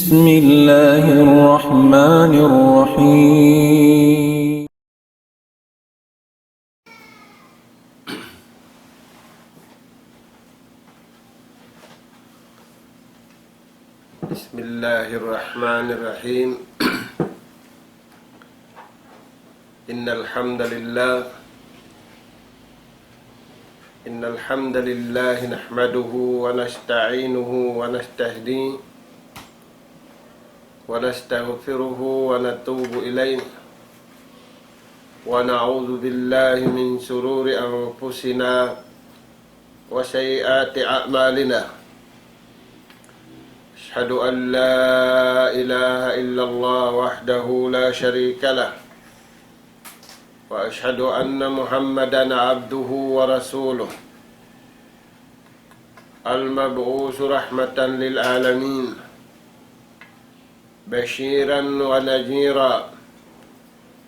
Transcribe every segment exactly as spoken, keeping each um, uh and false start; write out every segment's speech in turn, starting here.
بسم الله الرحمن الرحيم. بسم الله الرحمن الرحيم. إن الحمد لله، إن الحمد لله نحمده ونستعينه ونستهديه ونستغفره ونتوب إليه، ونعوذ بالله من شرور أنفسنا وسيئات أعمالنا. أشهد أن لا إله إلا الله وحده لا شريك له، وأشهد أن محمدا عبده ورسوله، المبعوث رحمة للعالمين، بشيرا ونذيرا،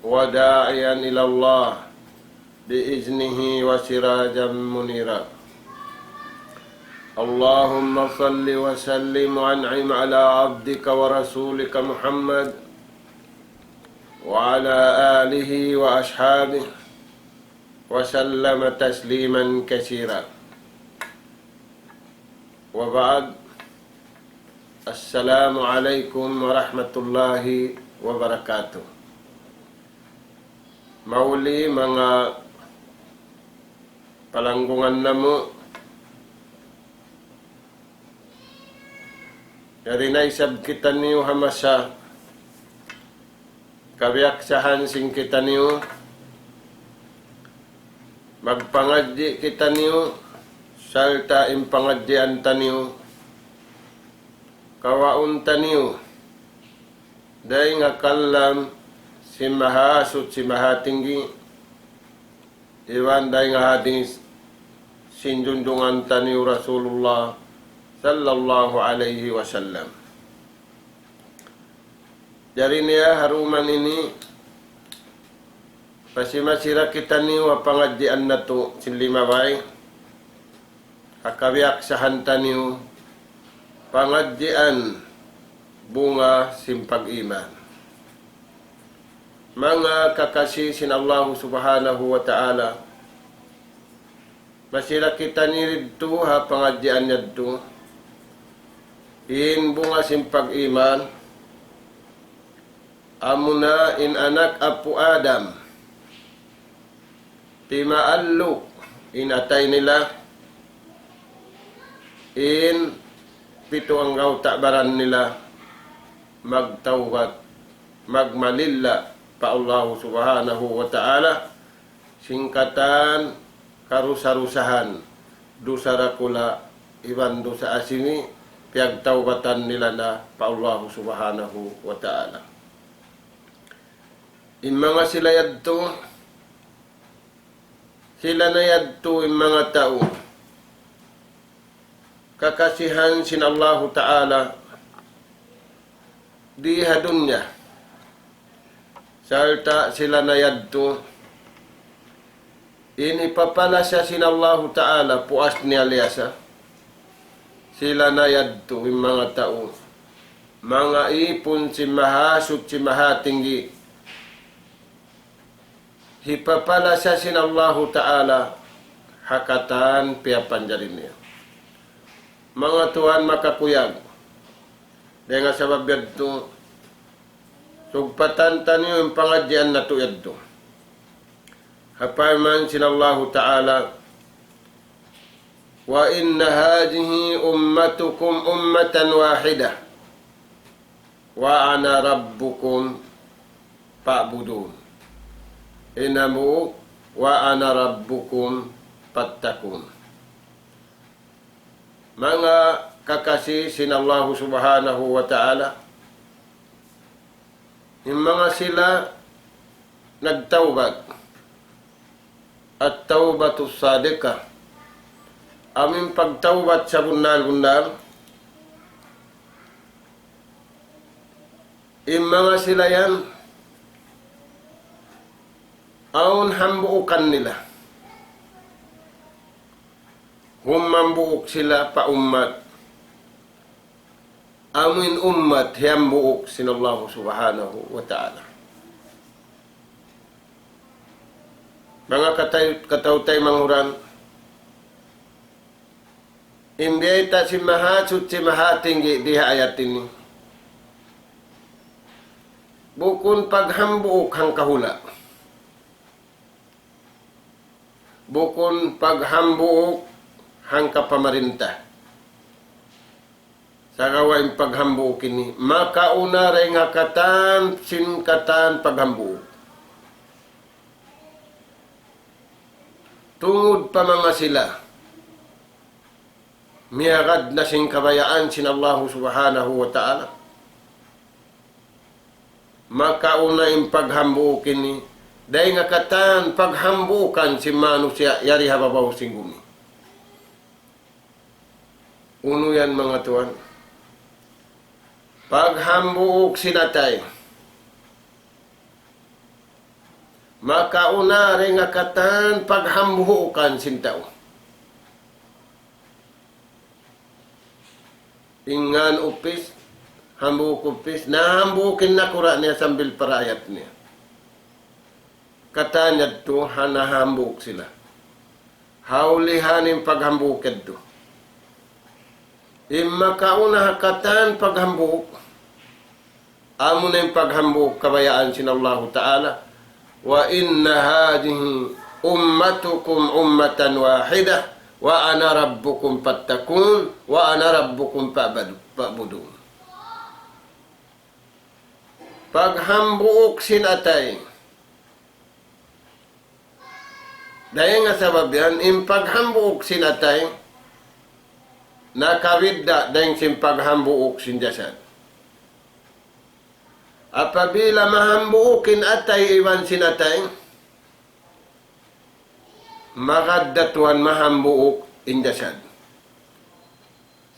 وداعيا إلى الله بإذنه وسراجا منيرا. اللهم صل وسلم وأنعم على عبدك ورسولك محمد وعلى آله وأصحابه وسلم تسليما كثيرا. وبعد، السلام عليكم ورحمة الله وبركاته. Mahuli manga palanggungan namu', yari na isab kitaniyu ha masa kabiyaksahan sin kitaniyu, magpangadji' kitaniyu, sarta' in pangadjian taniyu, kawaun taniyu dayn ha kalam sin Mahasuchi Mahatinggi, iban dayn ha hadis sin junjungan taniyu Rasulullah sallallahu alayhi wasallam. Jari niya ha duman ini, masi-masi da kitaniyu ha pangadjian natu' sin limabay, ha kabiyaksahan taniyu, pangadjian bunga sin pag-iman. Manga kakasi sin Allahu Subhanahu wa Ta'ala, masi da kitaniyu didtu ha pangadjian yadtu, in bunga sin pag-iman, amuna in anak apu' Adam, timaalluk in atay nila, in pitu anggawta' baran nila magtawbat, magmalilla pa Allahu Subhanahu wa Ta'ala, sin katan karusa-rusahan, dusa dakula' iban dusa asini, piyagtawbatan nila na pa Allahu Subhanahu wa Ta'ala. In manga sila yadtu, sila na yadtu in manga tau kakasihan sin Allahu Ta'ala di ha dunya. Sarta' sila na yadtu in hipapalasa sin Allahu Ta'ala puas niya liyasa. Sila na yadtu in manga tau, manga ipun sin Mahasuchi Mahatinggi, hipapalasa sin Allahu Ta'ala ha katan piyapanjari niya. Manga tuwan makakuyag, dayn ha sabab yadtu, sugpatan taniyu in pangadjian natu' yadtu. Ha parman sin Allahu Ta'ala, وإن هذه أمتكم أمة واحدة وأنا ربكم فاعبدون. In hambuuk, وأنا ربكم فاتقون. Manga kakasi sin Allahu Subhanahu wa Ta'ala, in manga sila nagtawbat, at-tawbatus sadiqah, amu in pagtawbat sabunnal-bunnal, in manga sila yan, awn hambuukan nila. Humambuuk sila pa ummat. Amuin ummat hiyambuuk sin Allahu Subhanahu wa Ta'ala. Manga katay-, kataw-taymanghuran, in biyayta' sin Mahasuchi Mahatinggi di ha ayat ini, bukun paghambuuk hangkahula'. Bukun paghambuuk hangkapamarinta. Sagawa' in paghambuuk ini, makauna dayn ha katan sin katan paghambuuk. Tungud pa manga sila miyagad na sin kabayaan sin Allahu Subhanahu wa Ta'ala. Makauna in paghambuuk ini, dayn ha katan paghambuukan sin manusiya' yari ha babaw sin gumi. Unu yan, manga tuwan? Paghambuuk sin atay. Makauna dayn ha katan paghambuukan sin tau. In ngan upis, hambuuk upis, nahambuuk in nakura' niya sambil parayat niya. Katan yadtu ha nahambuuk sila. Hawlihan in paghambuuk yadtu. In makauna ha katan paghambuuk, amuna in paghambuuk kabayaan sin Allahu Ta'ala, وإن هذه أمتكم أمة واحدة وأنا ربكم فاتقون وأنا ربكم فاعبدوا-، فاعبدون. Paghambuuk sin atay. Dayn ha sabab yan, in paghambuuk sin atay, nakabidda' dayn sin paghambuuk sin jasad. Apabila mahambuuk in atay iban sin atay, magad da tuwan mahambuuk in jasad.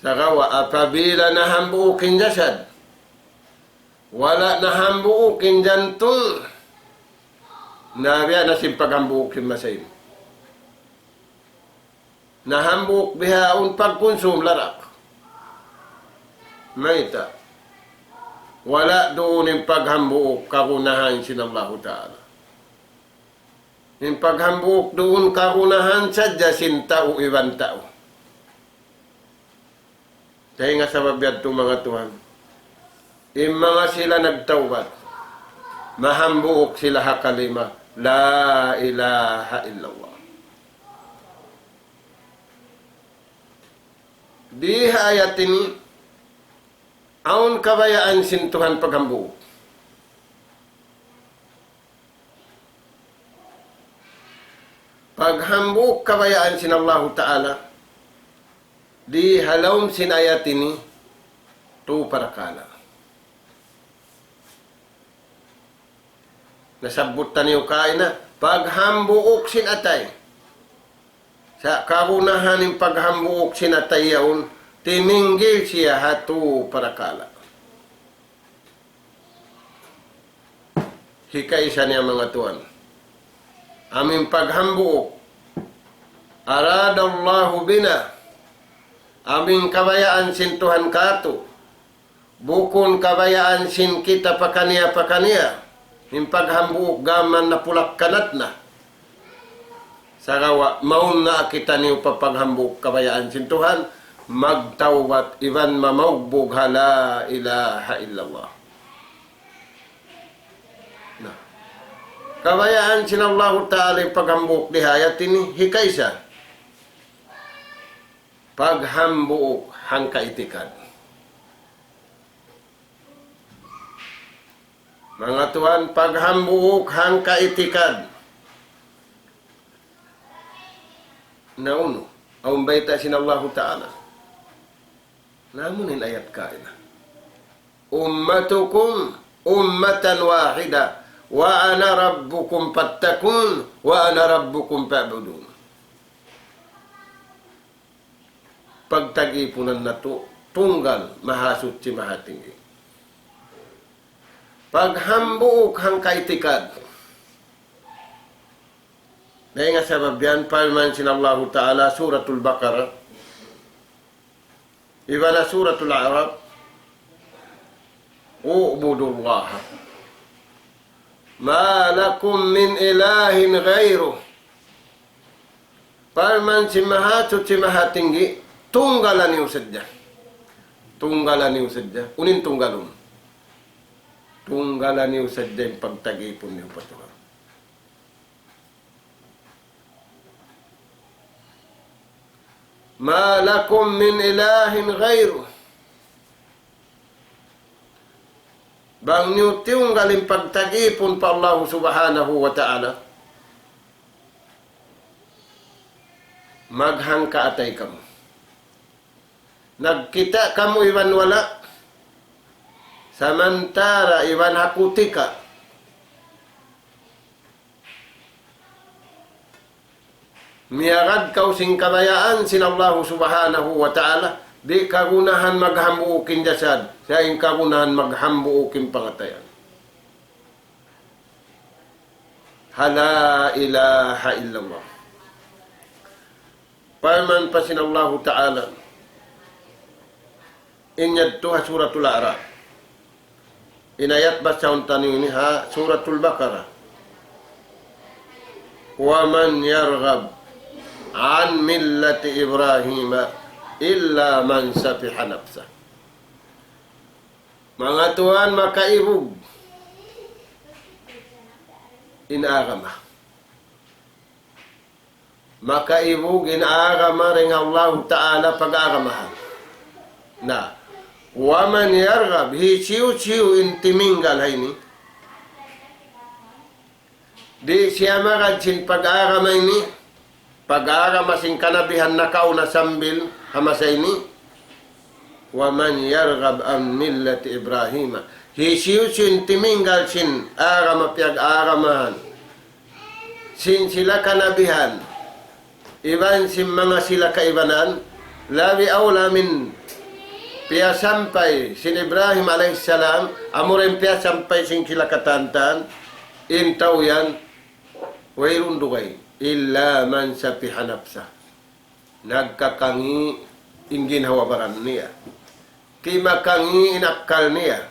Sagawa' apabila nahambuuk in jasad, wala' nahambuuk in jantung, na biya' na sin paghambuuk sin masa ini. Nahambuuk bihaun pagkunsum larak. Mayta'? Wala' duun in paghambuuk kagunahan sin Allahu Ta'ala. In paghambuuk duun kagunahan sadja sin tau iban tau. Dayn ha sabab yadtu, manga tuwan, in manga sila nagtawbat, mahambuuk sila ha kalima, لا إله إلا الله. Di ha ayat ini, awn kabayaan sin Tuhan paghambuuk. Paghambuuk kabayaan sin Allahu Ta'ala, di ha lawm sin ayat ini, tu parakala'. Nasabbut taniyu kaina, paghambuuk sin atay. Sa' kagunahan in paghambuuk sin atay yaun, timinggil siya ha tu parakala'. Hikaisa niya, manga tuwan. Amu in paghambuuk. أراد الله بنا. Amu in kabayaan sin Tuhan kātu'. Bukun kabayaan sin kita pakaniya-pakaniya. In paghambuuk gām na pulak-kanat na. Sagawa' mawn na kitaniyu pa paghambuuk kabayaan sin Tuhan, magtawbat iban mamaugbug ha لا إله إلا الله. Na. Kabayaan sin Allahu Ta'ala in paghambuuk di ha ayat ini, hikaisa. Paghambuuk hangka itikad. Manga tuwan, paghambuuk hangka itikad. Na unu, awn bayta' sin Allahu Ta'ala. Na amu in ayat kaina. أمتكم أمة واحدة وأنا ربكم فاتقون وأنا ربكم فاعبدون. Pagtag-ipunan natu', tunggal, mahasuchi, mahatinggi. Paghambuuk hangka itikad. Dayn ha sabab yan, parman sin Allahu Ta'ala, Suratul Baqarah, iban ha Suratul A'raf, اعبدوا الله ما لكم من إله غيره. Parman sin Mahasuchi Mahatinggi, tunggalan niyu sadja. Tunggalan niyu sadja. Unu in tunggalun? Tunggalan niyu sadja in pagtagipun niyu pa Tuhan. ما لكم من إله غيره. Bang niyu tiyunggal in pagtagipun pa Allahu Subhanahu wa Ta'ala, maghangkaatay kamu. Nagkita' kamu iban wala', samantara' iban ha kutika. Miyagad kaw sin kabayaan sin Allahu Subhanahu wa Ta'ala, di' kagunahan maghambuuk in jasad, sa' in kagunahan maghambuuk in pangatayan. Ha la ilaha illallah. Parman pa sin Allahu Ta'ala, in yadtu ha Suratul A'raf. In ayat basahun taniyu ini ha Suratul Baqarah. ومن يرغب عن ملة إبراهيم إلا من سفه نفسه. Manga tuwan, makaibug in agama. Makaibug in agama dayn ha Allahu Ta'ala pag-agamahan. Na, ومن يرغب, hisiyu-siyu in timinggal ha ini. Di' siya magad sin pag-agama ini, pag-agama sin kanabihan nakauna sambil ha masa ini. ومن يرغب عن ملة إبراهيم. Hisiyu-siyu in timinggal sin agama piyag-agamahan sin sila kanabihan, iban sin manga sila kaibanan, labi awla in piyasampay sin Ibrahim alayhis salam, amura in piyasampay sin sila katantan, in tau yan, wayruun dugaing, إلا من سفه نفسه. Nagkakangi' in ginhawa-baran niya. Kimakangi' in akkal niya.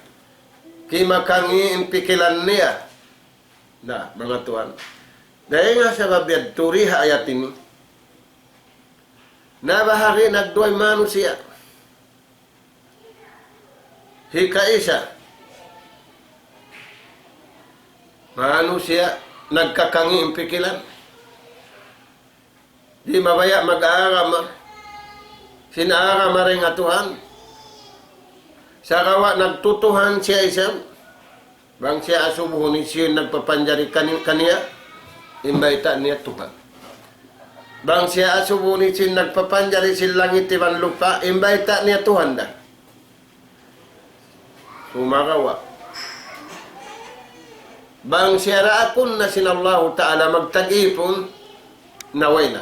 Kimakangi' in pikilan niya. Na, manga tuwan. Dayn ha sabab yadtu di ha ayat ini, na bahari nagduwa in manusiya'. Hikaisa, manusiya' nagkakangi' in pikilan. Di' mabaya' mag-agama sin agama dayn ha Tuhan. Sagawa' nagtutuhan siya isab. Bang siya asubuhun hisiyu in nagpapanjari kani-, kaniya, in bayta' niya Tuhan. Bang siya asubuhun hisiyu in nagpapanjari sin langit iban lupa', in bayta' niya Tuhan da. Sumagawa', bang siya daakun na sin Allahu Ta'ala magtag-ipun, na way na.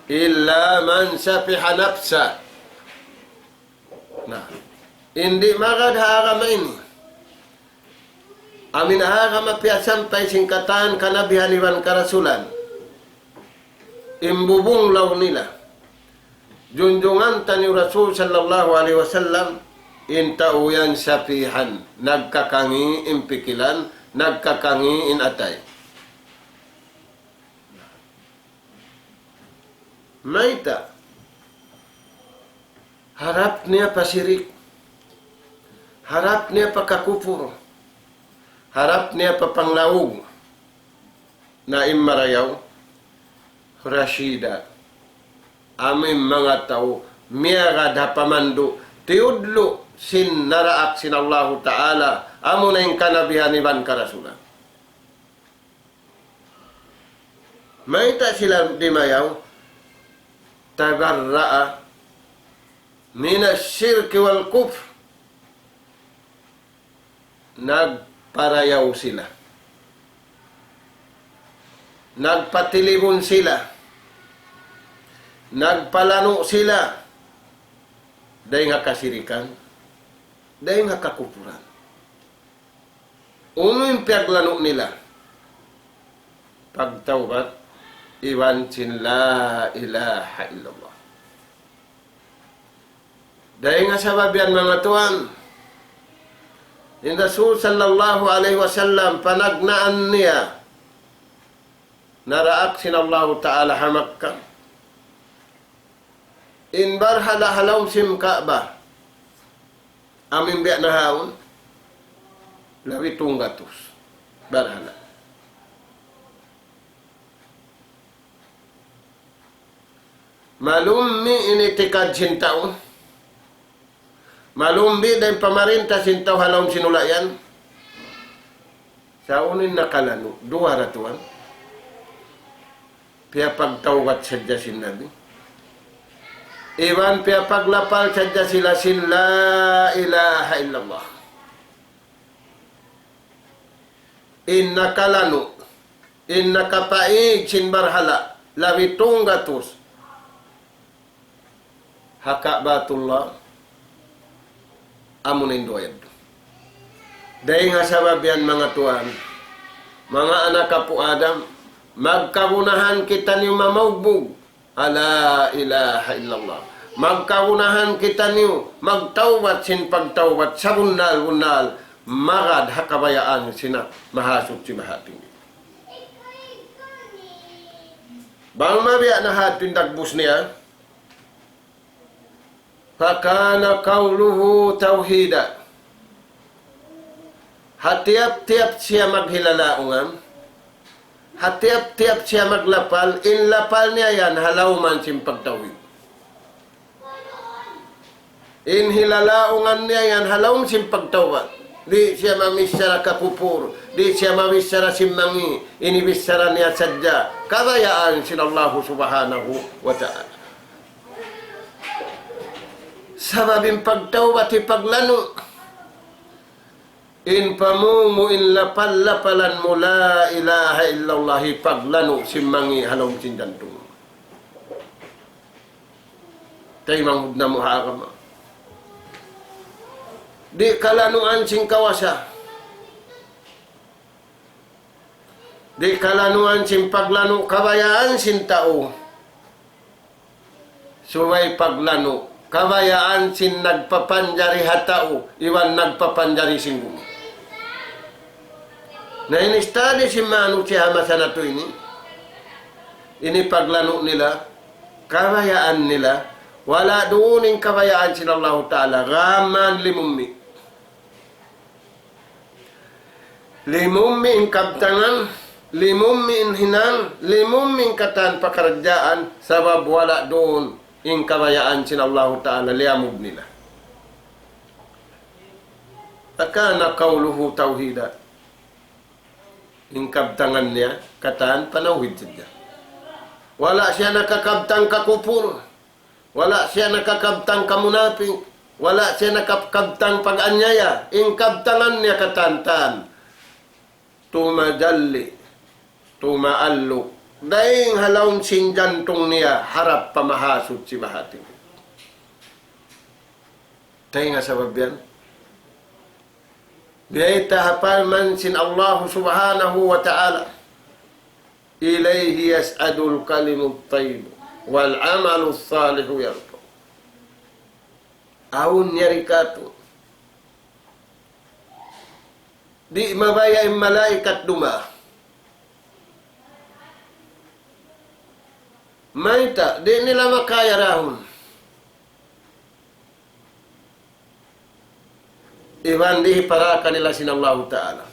إلا من سفه نفسه. Na, in di' magad ha agama ini. Amu in agama piyasampay sin katan kanabihan iban karasulan. In bubunglaw nila. Junjungan taniyu Rasul sallallahu alayhi wasallam, in tau yan safihan, nagkakangi' in pikilan, nagkakangi' in atay. Mayta'? Harap niya pa sirik. Harap niya pa kakupur. Harap niya pa panglaug. Na in marayaw, rashida. Amu in manga tau miyagad ha pamandu', tiyudlu' sin naraak sin Allahu Ta'ala, amuna in kanabihan iban karasulan. Mayta' sila dimayaw? تبرأ من الشرك والكفر. Nagparayaw sila. Nagpatilibun sila. Nagpalanu' sila. Dayn ha kasirikan. Dayn ha kakupuran. Unu in piyaglanu' nila? Pagtawbat iban sin la ilaha illallah. Dayn ha sabab yan, manga tuwan, in Rasul sallallahu alayhi wasallam, panagnaan niya, naraak sin Allahu Ta'ala ha Makkah in barhala' ha lawm sin Ka'bah, amu in biya' na haun, labi tunggatus barhala'. Malummi' in itikad sin tau. Malummi' da in pamarinta sin tau ha lawm sin hula' yan. Sa' unu in nakalanu', duwa ra tuwan. Piyapagtawbat sadja sin Nabi. Iban piyapaglapal sadja sila sin la ilaha illallah. In nakalanu', in nakapaig sin barhala', labi tunggatus ha Ka'batullah, amu na in duwa yadtu. Dayn ha sabab yan, manga tuwan, manga anak apu' Adam, magkagunahan kitaniyu mamaugbug ha la ilaha illallah. Magkagunahan kitaniyu magtawbat sin pagtawbat sabunnal-bunnal, magad ha kabayaan sin Mahasuchi Mahatinggi. Bang mabiya' na hati in dagbus niya, فكان قوله توحيدا. Ha tiyap-tiyap siya maghilalaungan, ha tiyap-tiyap siya maglapal, in lapal niya yan ha lawman sin pagtawhid. In hilalaungan niya yan ha lawm sin pagtawbat. Di' siya mamichara kakupur, di' siya mamichara sin mangi', ini bichara niya sadja kabayaan sin Allahu Subhanahu wa Ta'ala. Sabab in pagtawbat hipaglanu'. In pamung mu in lapal-lapalan mu la ilaha illallah hipaglanu' sin mangi' ha lawm sin jantung. Taymanghud namu' ha agama. Di' kalanuan sin kawasa. Di' kalanuan sin paglanu' kabayaan sin tau. Subay paglanu' kabayaan sin nagpapanjari ha tau, iban nagpapanjari sin gumi. Na in study sin manusiya' ha masa natu' ini, ini paglanu' nila, kabayaan nila, wala' duun in kabayaan sin Allahu Ta'ala, gaman limummi'. Limummi' in kabtangan, limummi' in hinang, limummi' in katan pakaradjaan, sabab wala' duun in kabayaan sin Allahu Ta'ala liyamud nila. فكان قوله توحيدا. In kabtangan niya, katan panawhid sadja. Wala' siya nakakabtang kakupur. Wala' siya nakakabtang kamunapik. Wala' siya nakakabtang pag-anyaya. In kabtangan niya katantan. Tumajalli. Tumaalluk. Dayn ha lawm sin jantung niya harap pa Mahasuchi Mahatinggi. Dayn ha sabab yan. Biyayta' ha parman sin Allahu Subhanahu wa Ta'ala. إليه يصعد الكلم الطيب والعمل الصالح يرفعه. Awn yari katu'. Di' mabaya' in malaikat dumatung. Mayta', di' nila makaya dahun. Iban di' hiparakan nila sin Allahu Ta'ala.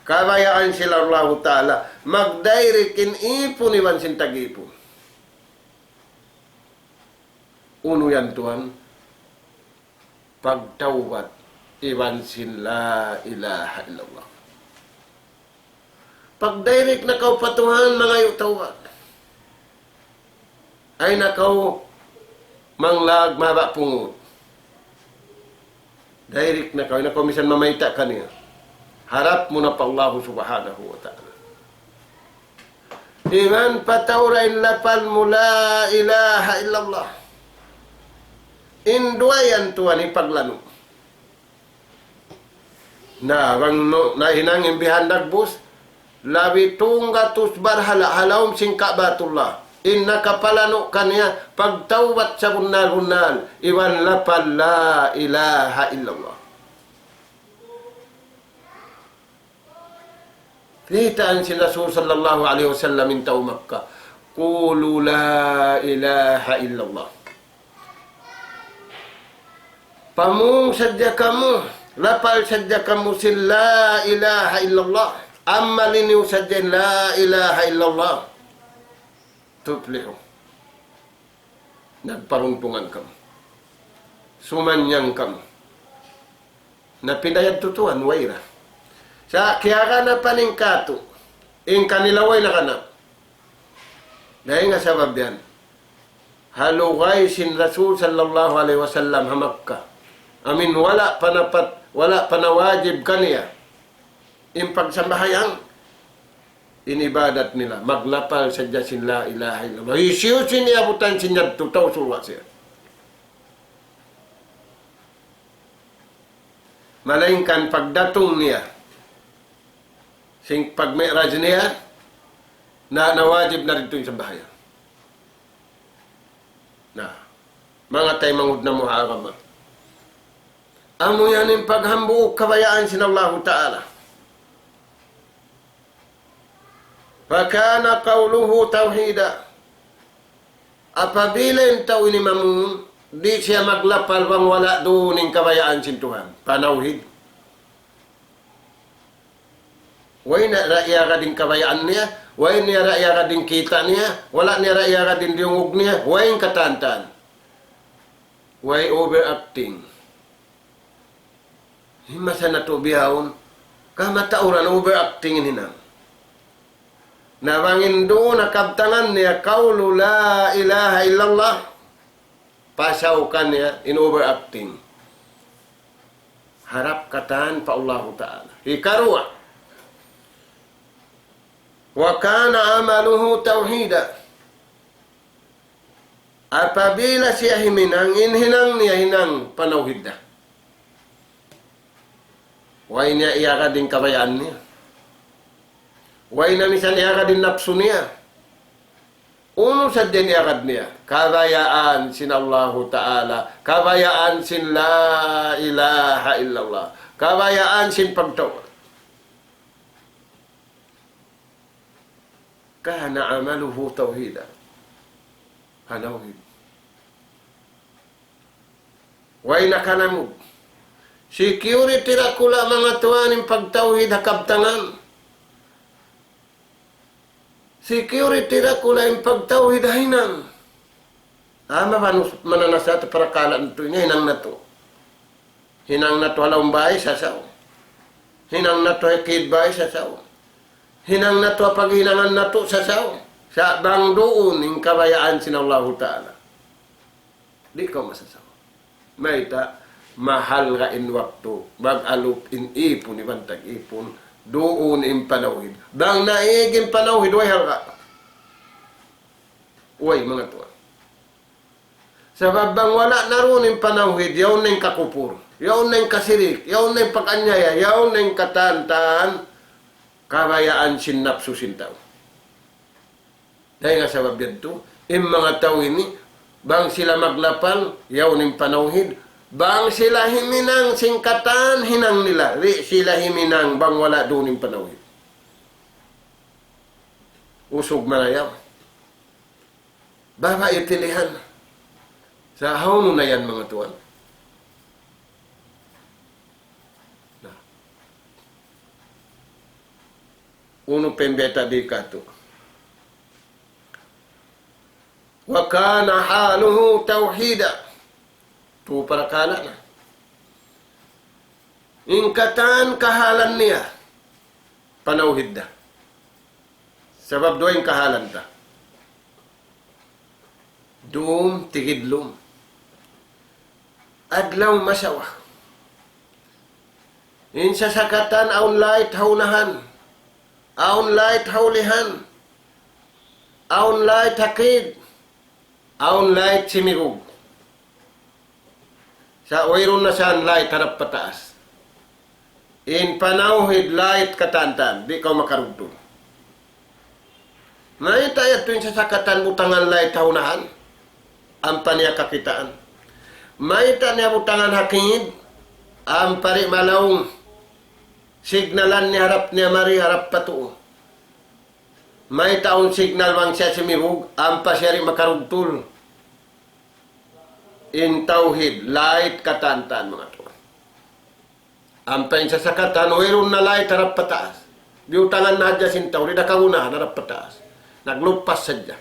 Kabayaan sin Allahu Ta'ala, magdirect in ipun iban sin tag-ipun. Unu yan tuwan? Pagtawbat iban sin la ilaha illallah. Pagdirect na kaw pa Tuhan, mangayu' tawbat. Ayaw na kaw manglag mahaba' pungut. Direct na kaw, ayaw na kaw misan mamayta' kaniya. Harap mu na pa Allahu Subhanahu wa Ta'ala. Iban pataura in lapal mu, la ilaha illallah. In duwa yan tuwan hipaglanu'. Na, bang nu, nahinang in bihan dagbus, labi tunggatus barhala' ha lawm sin Ka'batullah. In nakapalanu' kaniya pagtawbat sabunnal-bunnal iban lapal la ilaha illallah. Kitaan sin Rasul sallallahu alayhi wasallam in tau Makkah, "Qulu la ilaha illallah." Pamung sadja kamu, lapal sadja kamu sin la ilaha illallah. Amali niyu sadja in la ilaha illallah. Tuflihu. Nagparuntungan kamu. Sumannang kamu. Na pindayad tutuan, way ra. Sa' kiyaganapan in katu', in kanila way naganap. Dayn ha sabab yan, ha lugay sin Rasul sallallahu alayhi wasallam ha Makkah, amu in wala' pa napat-, wala' pa nawajib kaniya in pagsambahayang, in ibadat nila, maglapal sadja sin la ilaha illallah. Hisiyu-siyu in iyabutan sin yadtu, tau surga' siya. Malaingkan pagdatung niya, sin pag-mi'raj niya, na, nawajib na didtu in sambahayang. Na, manga taymanghud namu' ha agama. Amu yan in paghambuuk kabayaan sin Allahu Ta'ala. فكان قوله توحيدا. Apabila in tau ini mamung, di' siya maglapal bang wala' duun in kabayaan sin Tuhan. Panawhid. Way na ra iyagad in kabayaan niya, way niya ra iyagad in kita' niya, wala' niya ra iyagad in diyungug niya, way in katantan. Way overacting. In masa natu' bihaun, kamatauran overacting in hinang. Na bang in duun ha kabtangan niya, qawlu la ilaha illallah, pasawkan niya in overacting. Harap katan pa Allahu Ta'ala. Hikaruwa, وكان عمله توحيدا. Apabila siya himinang, in hinang niya hinang panawhid da. Way niya iyagad in kabayaan niya. Way na misan iyagad in napsu niya. Unu sadja in iyagad niya? Kabayaan sin Allahu Ta'ala. Kabayaan sin la ilaha illallah. Kabayaan sin pagtawbat. كان عمله توحيدا. Panawhid. Way nakalamud. Security dakula' manga tuwan in pagtawhid ha kabtangan. Security dakula' in pagtawhid ha hinang. Ama banus mananasa tu parakala' natu' ini hinang natu'. Hinang natu' ha lawm bay sasaw. Hinang natu' ha kid bay sasaw. Hinang natu' ha paghinangan natu' sasaw. Sa' bang duun in kabayaan sin Allahu Ta'ala, di' kaw masasaw. Mayta', mahalga' in waktu, mag-alup in ipun, iban tag-ipun, duun in panawhid. Bang naig in panawhid, way halga'. Way, manga tuwan. Sabab bang wala' na duun in panawhid, yaun na in kakupur, yaun na in kasirik, yaun na in pag-anyaya, yaun na in katantan, kabayaan sin napsu sin tau. Dayn ha sabab yadtu, in manga tau ini, bang sila maglapal, yaun in panawhid, bang sila himinang sin katan hinang nila, di' sila himinang bang wala' duun in panawhid. Usug marayaw. Babai pilihan. Sa' hawnu na yan, manga tuwan? Na. Unu pa in bayta' di katu'? وكان حاله توحيدا. Tu parakala' na. In katan kahalan niya, panawhid da. Sabab duwa in kahalan ta. Dum tigidlum. Adlaw masawa. In sasakatan awn light ha unahan, awn light ha ulihan, awn light ha kid, awn light simigug. Sa' wayruun na san light harap pataas. In panawhid light katantan, di' kaw makarugtug. Mayta' yadtu in sasakatan butangan light ha unahan, ampa niya kakitaan. Mayta' niya butangan ha kingid, ampa di' malaung. Signalan niya harap niya mari, harap pa tuu. Mayta' awn signal bang siya simibug, ampa siya di' makarugtul. In tawhid, light katan-katan, manga tuwan. Ampa in sasakatan, wayruun na light harap pataas. Biyutangan na hadja sin tau, di' da kagunahan harap pataas. Naglupas sadja.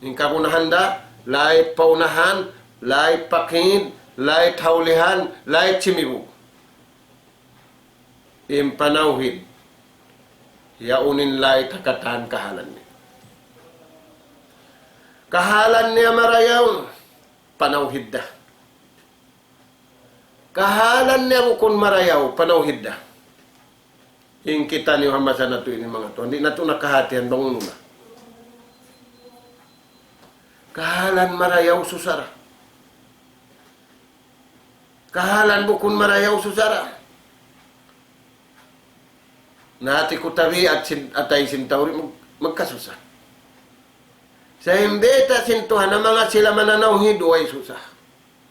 In kagunahan da, light pa unahan, light pa kingid, light ha ulihan, light simibug. In panawhid, yaun in light ha katan kahalan niya. Kahalan niya marayaw, panawhid da. Kahalan niya bukun marayaw, panawhid da. In kitaniyu ha masa natu' ini, manga tuwan, di' natu' na kahatihan bang unu na. Kahalan marayaw susa ra. Kahalan bukun marayaw susa ra. Na hati ku tabiat sin, atay sin tau di' mag-, magkasusa. Sa' in bayta' sin Tuhan, in manga sila mananawhid way susa.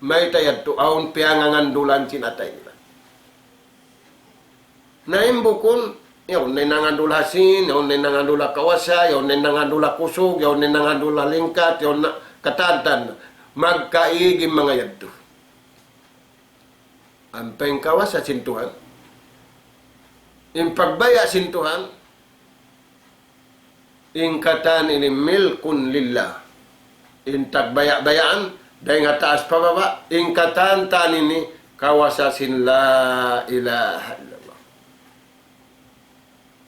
Mayta' yadtu, awn piyangangandulan sin atay nila. Na in bukun, yaun na in nangandul ha sīn, yaun na in nangandul ha kawasa, yaun na in nangandul ha kusug, yaun na in nangandul ha lingkat, yaun na katan-katan. Magkaig in manga yadtu. Ampa in kawasa sin Tuhan, in pagbaya' sin Tuhan, in katan ini milkun lillah. In tagbaya'-bayaan, dayn ha taas pa baba', in katan-katan ini kawasa sin la ilaha illallah.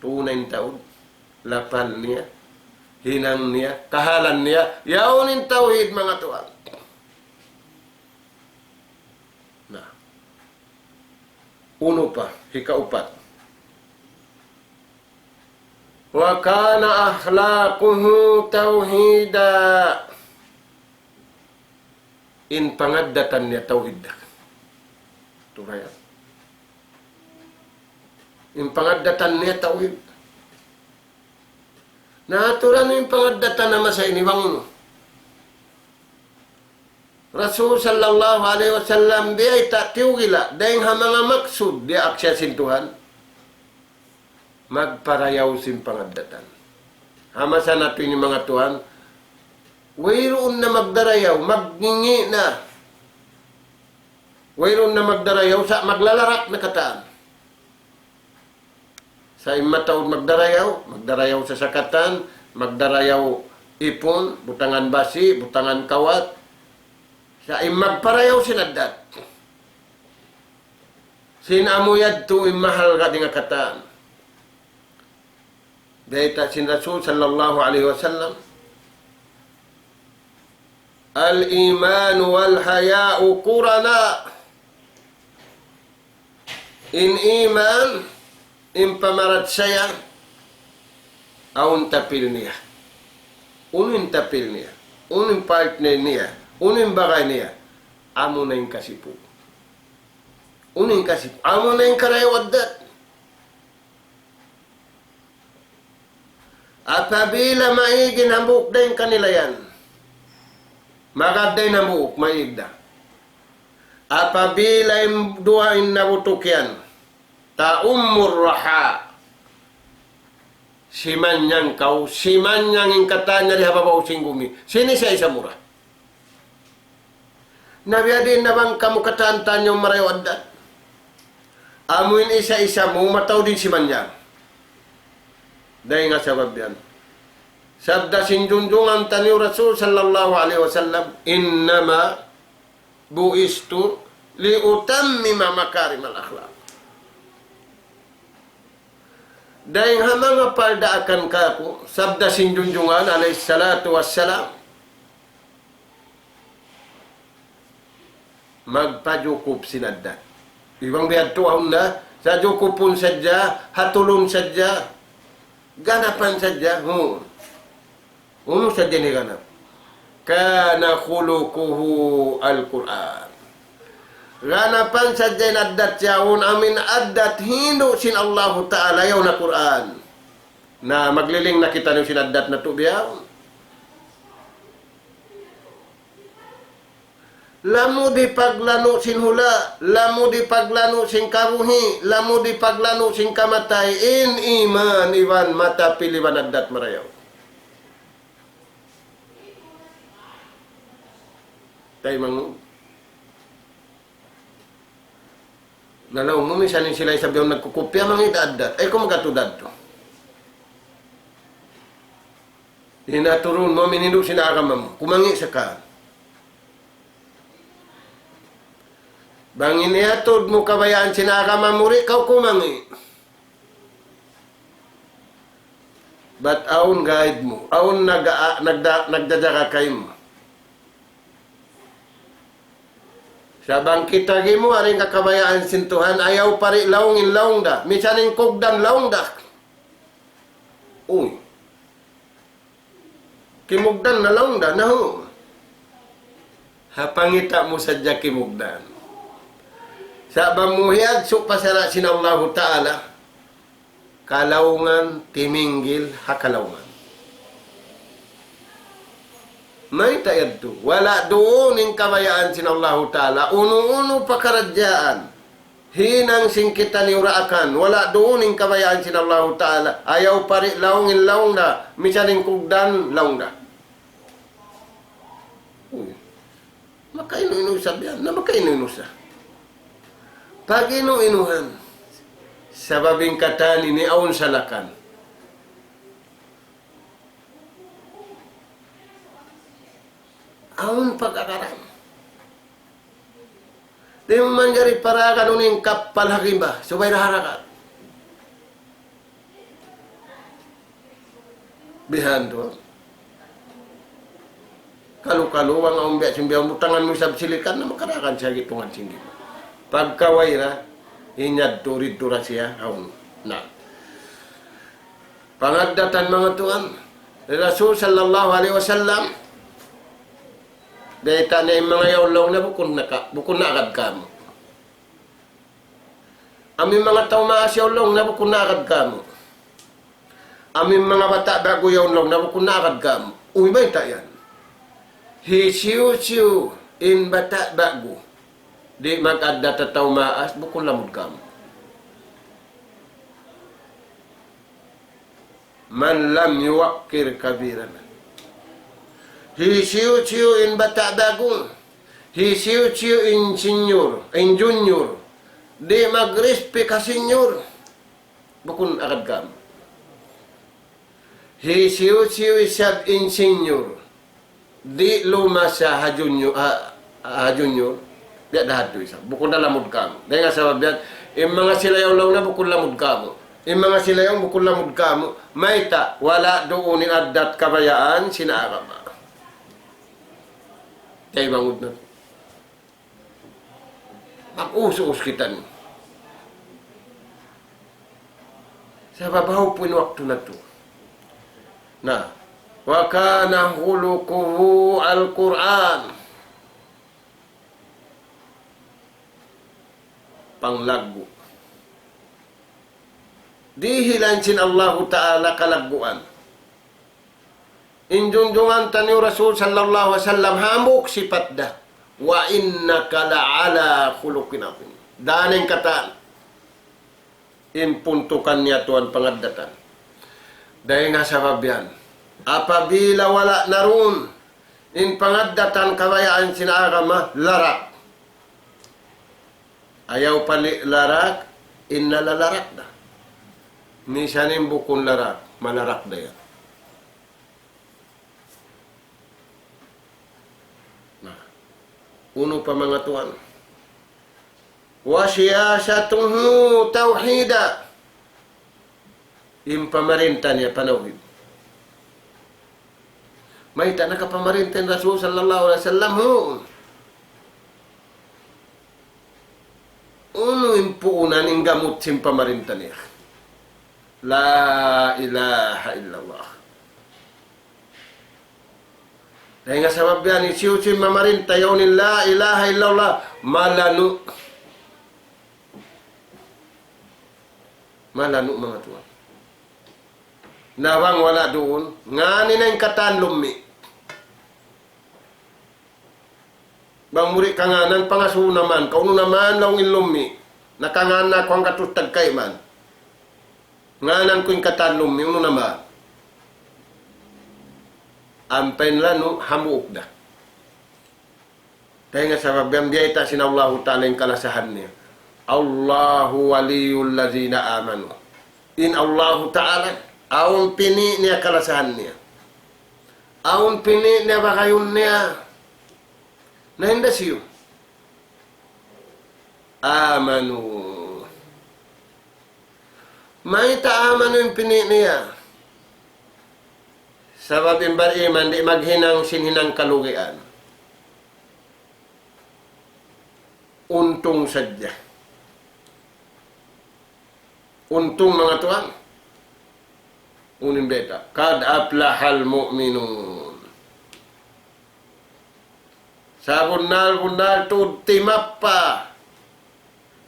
Tunay in tau, lapal niya, hinang niya, kahalan niya, yaun in tawhid, manga tuwan. Na. Unu pa, hikaupat. وكان أخلاقه توحيدا. In pangaddatan niya tawhid da. Turaya. In pangaddatan niya tawhid. Na aturan in pangaddatan ha masa ini bang unu. Rasul sallallahu alayhi wasallam, biyayta' tiyugila, dayn ha manga maksud, diyaak siya sin Tuhan, magparayaw sin pangaddatan. Ha masa natu' ini manga tuwan, wayruun na magdarayaw, magngingi' na. Wayruun na magdarayaw, sa' maglalarak na katan. Sa' in mataud magdarayaw, magdarayaw sasakatan, magdarayaw ipun, butangan basi, butangan kawat. Sa' in magparayaw sin addat. Sin amu yadtu in mahalga' dayn ha katan. Bayta' sin Rasul sallallahu alayhi wasallam, الإيمان والحياء قرناء. In iman, in pamarachaya, awn tapil niya. Unu in tapil niya? Unu in partner niya? Unu in bagay niya? Amuna in kasipu'. Unu in kasipu'? Amuna in karayaw addat. Apabila maig in hambuuk dayn kanila yan, magad da in hambuuk, maig da. Apabila in duwa in nabutuk yan, تؤم الرحى. Simanyang kaw, simanyang in katan niya di ha babaw sin gumi. Sin isa-isa mu ra. Na biya' diin na bang kamu katan-katan niyu marayaw addat? Amu in isa-isa mu mataud in simanyang. Dayn ha sabab yan. Sabda sin junjungan taniyu Rasul sallallahu alayhi wasallam, إنما بعثت لأتمم مكارم الأخلاق. Dayn ha manga pardaakan kāku', sabda sin junjungan alayhi salatu wassalam, magpajukup sin addat. Iban biyadtu awn na, sa' jukupun sadja, hatulun sadja, ganapan sadja, hu. Unu sadja in higanap? كان خلقه القرآن. Ganapan sadja in addat yaun, amu in addat hindu' sin Allahu Ta'ala yaun ha Qur'an. Na magliling na kitaniyu sin addat natu' bihaun. Lamud hipaglanu' sin hula', lamud hipaglanu' sin kabuhi', lamud hipaglanu' sin kamatay, in iman iban matapil iban addat marayaw. Taymanghud. Na laung mu, minsan in sila isab yaun nagkukupya, mangi' da addat. Ay, kumaga' tuud adtu. Hinaturun mu, amu in hindu' sin agama mu. Kumangi' sa ka. Bang in hiyatud mu kabayaan sin agama mu, di' kaw kumangi'. Bat awn guide mu, awn nag-, nagda-, nagdajaga kaymu. Sa' bang kita gimu, ari in kakabayaan sin Tuhan, ayaw pa di' laung in laung da. Minsan in kugdan laung da. Uy. Kimugdan na laung da, nahu'. Ha pangita' mu sadja kimugdan. Sa' bang mu hiyagsu' pa sara' sin Allahu Ta'ala, kalaungan, timinggil ha kalaungan. Mayta' yadtu? Wala' duun in kabayaan sin Allahu Ta'ala, unu-unu pakaradjaan hinang sin kitaniyu daakan, wala' duun in kabayaan sin Allahu Ta'ala, ayaw pa di' laung in laung da, minsan in kugdan laung da. Uy. Makainu-inu sa biyan, na makainu-inu sa. Pag-inu-inuhan, sabab in katan ini awn salakan. Awn pag-agaran. Di' mu manjari paragan unu in kappal ha rimba, subay da harakat. Bihan tu. Kalu-kalu, bang awn biya' sin biya' butangan mu isab silikan, na makarakan siya gipungan sin gipu. Pagka way ra, in yadtu didtu ra siya, awn. Na. Pangaddatan manga tuwan, Rasul sallallahu alayhi wasallam, bayta' niya in manga yaun laung niya bukun na ka-, bukun na agad kamu. Amu in manga tau maas yaun laung niya bukun na agad kamu. Amu in manga bata' ba'gu yaun laung niya bukun na agad kamu. Uy, bayta' yan. Hisiyu-siyu in bata' ba'gu di' mag-addat ha tau maas, bukun lamud kamu. من لم يوقر كبيرنا. Hisiyu-siyu in bata' ba'gu, hisiyu-siyu in senior, in junior, di' mag-respect ha senior, bukun agad kamu. Hisiyu-siyu isab in senior, di' lumasa ha junior, ha, ha junior, biya' da hadtu isab. Bukun na lamud kamu. Dayn ha sabab yan, in manga sila yaun laung niya bukun lamud kamu. In manga sila yaun bukun lamud kamu. Mayta', wala' duun in addat kabayaan sin agama. Taymanghud na. Mag-us-us kitaniyu. Sabab hawpu in waktu natu'. Na, وكان خلقه القرآن. Panglaggu'. Dihilan sin Allahu Ta'ala kalagguan. In junjungan taniyu Rasul sallallahu alayhi wasallam hambuuk sipat da. وإنك لعلى خلق عظيم. Dayn ha katan. In puntukan niya tuwan pangaddatan. Dayn ha sabab yan. Apabila wala' na duun in pangaddatan kabayaan sin agama, larak. Ayaw pa di' larak, in nalalarak da. Misan in bukun larak, malarak da yan. Na, unu pa manga tuwan. وسياسته توحيدا. In pamarinta niya panawhid. Mayta' nakapamarinta in Rasul sallallahu alayhi wasallam, hu? Unu in puunan in gamut sin pamarinta niya? لا إله إلا الله. Dayn ha sabab yan, hisiyu-siyu in mamarinta yaun in لا إله إلا الله, malanu'. Malanu' manga tuwan. Na bang wala' duun, ngani na in katan lummi'. Bang mu di' kangānan, pangasubu naman, kaunu naman laung in lummi'. Nakangān na aku hanggatus tagkayman. Ngānan ku in katan lummi', unu naman. Ampa in lanu, hambuuk da. Dayn ha sabab yan biyayta' sin Allahu Ta'ala in kalasahan niya. الله ولي الذين آمنوا. In Allahu Ta'ala, awn pini' niya kalasahan niya. Awn pini' niya bagayun niya. Na hinda siyu. آمنوا. Mayta' آمنوا in pini' niya? Sabab in bariman di' maghinang sin hinang kalugian. Untung sadja. Untung, manga tuwan. Unu in bayta'? قد أفلح المؤمنون. Sabunnal-bunnal tuud timappa.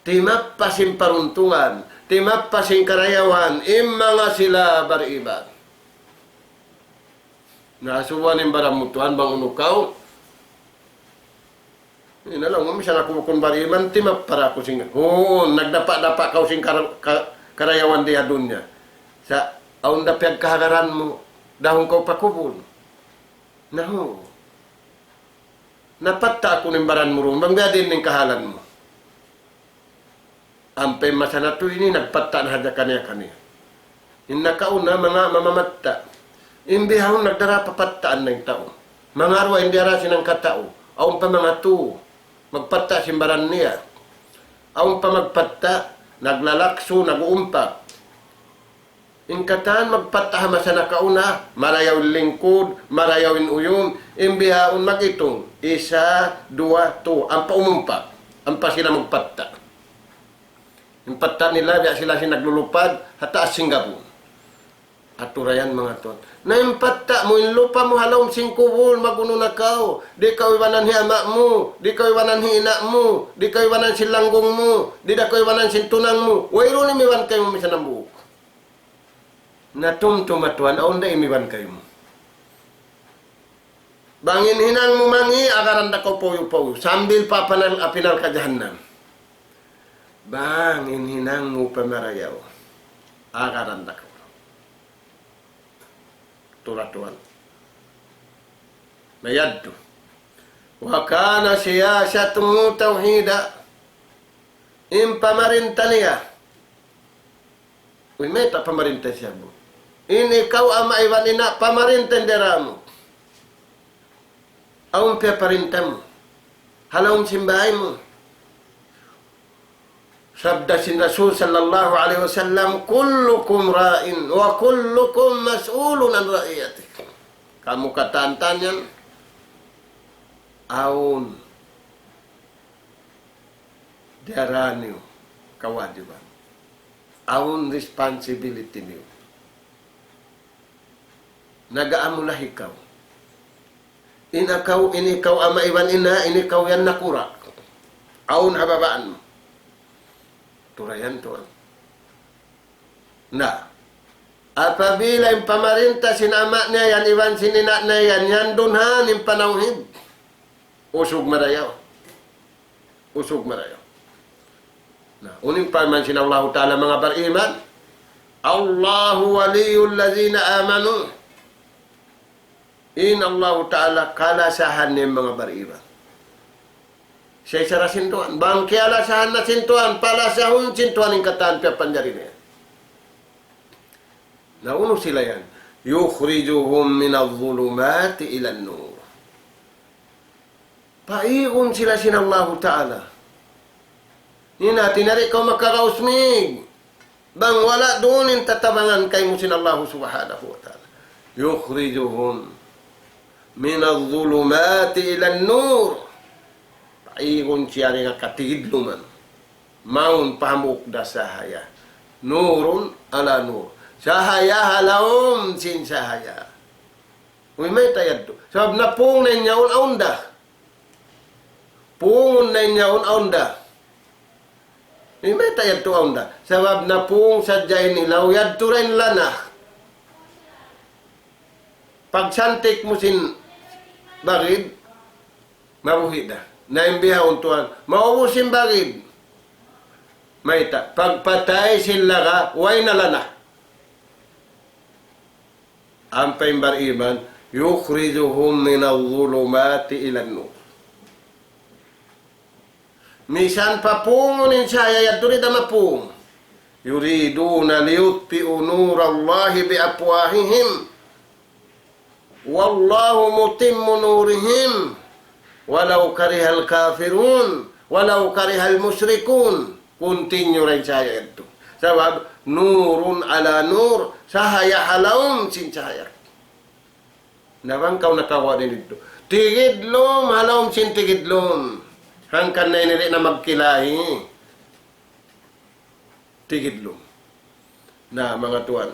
Timappa sin paruntungan. Timappa sin karayawan. In manga sila bariman. Na, asubuhun in baran mu tuwan bang unu kaw. Ini na laung, misan aku bukun bariman, timappa da aku sin. Huun, nagdapa'-dapa' kaw sin kar-, ka-, karayawan di ha dunya. Sa', awn da piyagkahagaran mu, dahun kaw pa kubul. Na, huun. Napatta' aku in baran mu duun, bang biya' diin in kahalan mu. Ampa in masa natu' ini nagpatta' na hadja kaniya-kaniya. In nakauna, manga mamamatta'. In bihaun nagdara papattaan na in tau. Manga duwa in diyara sin hangkatau. Awn pa manga tū. Magpatta' sin baran niya. Awn pa magpatta', naglalaksu, nag-uumpak. In katan magpatta' ha masa nakauna, marayaw in lingkud, marayaw in uyum, in bihaun mag-itung, isa, duwa, tū, ampa umumpak, ampa sila magpatta'. In patta' nila, biya' sila sin naglulupad ha taas sin gabun. Aturayan, manga tuwan. Na in patta' mu, in lupa mu ha lawm sin kubul, mag-unu na kaw, di' kaw ibanan hi ama' mu, di' kaw ibanan hi ina' mu, di' kaw ibanan sin langgung mu, di' da kaw ibanan sin tunang mu, wayruun imiban kaymu misan hambuuk. Na tumtuma tuwan, awn da imiban kaymu. Bang in hinang mu mangi', agaran da kaw pauyu'-pauyu'. Sambil pa panal, api narka' jahannam. Bang in hinang mu pamarayaw, agaran da kaw. Tura tuwan. Mayadtu. وكان سياسته توحيدا. In pamarinta niya. Uy, mayta' pamarinta siya bu? In ikaw ama' iban ina', pamarinta in dara mu. Awn piyaparinta mu. Ha lawm sin bāy mu. Sabda sin Rasul sallallahu alayhi wasallam, كلكم راع وكلكم مسؤول عن رعيته. Kamu katan-katan yan, awn dara niyu kawajiban. Awn responsibility niyu. Nag-aamula ikaw. In ikaw, in ikaw ama' iban ina', in ikaw yan nakura'. Awn ha babaan mu. Turayan tuwan. Na, apabila in pamarinta sin ama' niya yan, iban sin ina' niya yan, yan duun ha in panawhid. Usug marayaw. Usug marayaw. Na, unu in parman sin Allahu Ta'ala manga bariman, الله ولي الذين آمنوا. In Allahu Ta'ala kalasahan niya in manga bariman. Siya isab ra sin Tuhan. Bang kiyalasahan na sin Tuhan, palasahun sin Tuhan in katan piyapanjari niya. Na unu sila yan? يخرجهم من الظلمات إلى النور. Paigun sila sin Allahu Ta'ala. Ini na, di' na di' kaw makaraus mig. Bang wala' duun in tatabangan kaymu sin Allahu Subhanahu wa Ta'ala. يخرجهم من الظلمات إلى النور. Paigun siya dayn ha katigidluman. Mawn pa hambuuk da sahaya. نور على نور. Sahaya ha lawm sin sahaya. Uy, mayta' yadtu? Sabab napung na in yaun awn da. Pungun na in yaun awn da. Uy, mayta' yadtu awn da? Sabab napung sadja in ilaw, yadtu ra in lana. Pagsantik mu sin bagid, mabuhi' da. Na in bihaun tuwan, maubus sin bagid. Mayta', pagpatay sin laga, way na lana. Ampa in bar-iman, يخرجهم من الظلمات إلى النور. Misan pa pungun in cahaya yadtu di' da mapung. يريدون ليطفئوا نور الله بأفواههم والله متم نوره ولو كره الكافرون ولو كره المشركون. Continue ra in cahaya yadtu. Sabab, نور على نور, cahaya ha lawm sin cahaya. Na bang kaw nakawa' didtu. Tigidlum, ha lawm sin tigidlum. Hangkan na ini di' na magkilahi. Tigidlum. Na, manga tuwan.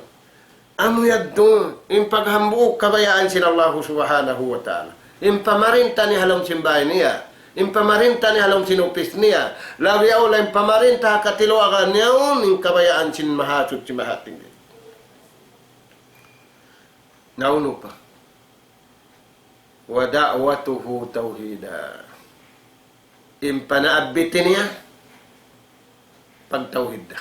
Amu yadtu, in paghambuuk kabayaan sin Allahu Subhanahu wa Ta'ala. In pamarinta niya ha lawm sin bāy niya. In pamarinta niya ha lawm sin upis niya. Labi awla in pamarinta ha katiluagan niya, in kabayaan sin Mahasuchi Mahatinggi. Na unu pa. ودعوته توحيدا. In panaabbit niya, pagtawhid da.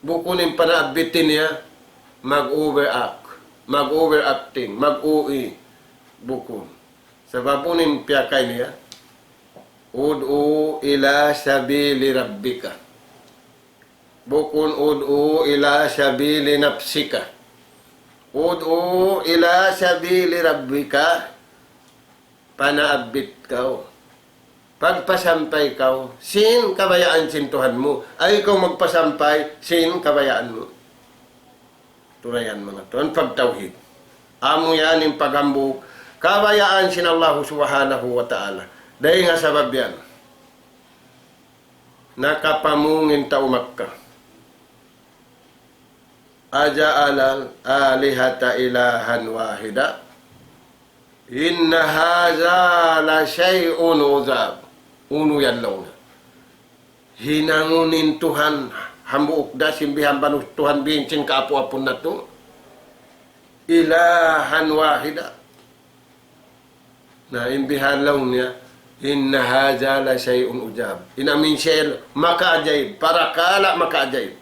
Bukun in panaabbit niya, mag-overact, mag-overacting, mag-O A. Bukun. Sabab unu in piyakay niya, ادع إلى سبيل ربك. Bukun ادع إلى سبيل نفسك. ادع إلى سبيل ربك. Panaabbit kaw. Pagpasampay kaw sin kabayaan sin Tuhan mu. Ayaw kaw magpasampay sin kabayaan mu. Turayan manga tuwan, pagtawhid. Amu yan in paghambuuk kabayaan sin Allahu Subhanahu wa Ta'ala. Dayn ha sabab yan, nakapamung in tau Makkah. أجعل الآلهة إلها واحدا إن هذا لشيء عجاب. Unu yan laung niya. Hinangun in Tuhan hambuuk da sin bihan banu Tuhan bihin sin kaapu-apun natu'. إلها واحدا. Na, in bihan laung niya, إن هذا لشيء عجاب. In amu in shay' makaajaib, parakala' makaajaib.